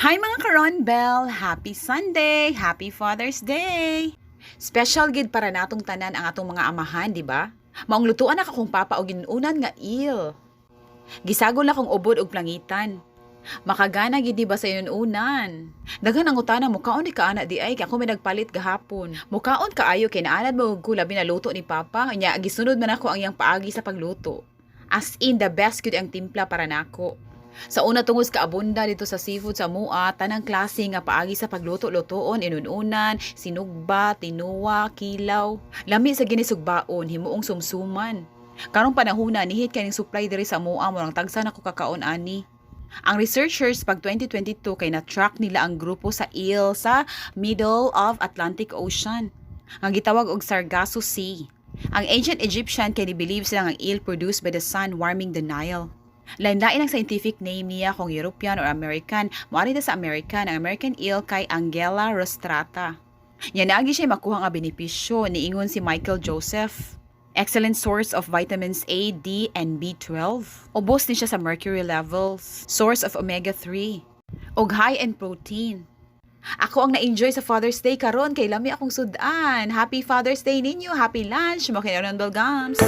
Hi, mga karon Bell! Happy Sunday! Happy Father's Day! Special gid para natong tanan ang atong mga amahan, di ba? Maong lutuan na akong papa og inunan nga eel. Gisagol na kong ubod og plangitan. Makagana gid, di ba, sa inunan? Daghan ang utana, "Mukaon di ka ana di ay kay ako may nagpalit gahapon." Mukaon kaayo kay naanad mo ko, labi na luto ni papa. Nya gisunod man ako ang iyang paagi sa pagluto. As in, the best gud ang timpla para nako. Sa una, tungod sa kaabunda dito sa seafood sa mua, tanang klase nga paagi sa pagluto lutuon, inununan, sinugba, tinuwa, kilaw. Lami sa ginisugbaon, himuong sumsuman. Karong panahona nihit kay ning supply diri sa mua, mo nang tagsa na ko kakaon ani. Ang researchers pag 2022 kay na-track nila ang grupo sa eel sa middle of Atlantic Ocean, ang gitawag og Sargasso Sea. Ang ancient Egyptian kay ni-believe sila ang eel produced by the sun warming the Nile. Lain-lain ang scientific name niya kung European or American. Moari ta sa American. Ang American eel kay Angela rostrata. Yan naagi siya makuha nga benepisyo, niingon si Michael Joseph. Excellent source of vitamins A, D, and B12. Ubos ni siya sa mercury levels. Source of omega-3. Og high in protein. Ako ang na-enjoy sa Father's Day karon kay lami akong sudan. Happy Father's Day ninyo. Happy lunch. Mo kay Bell Gums.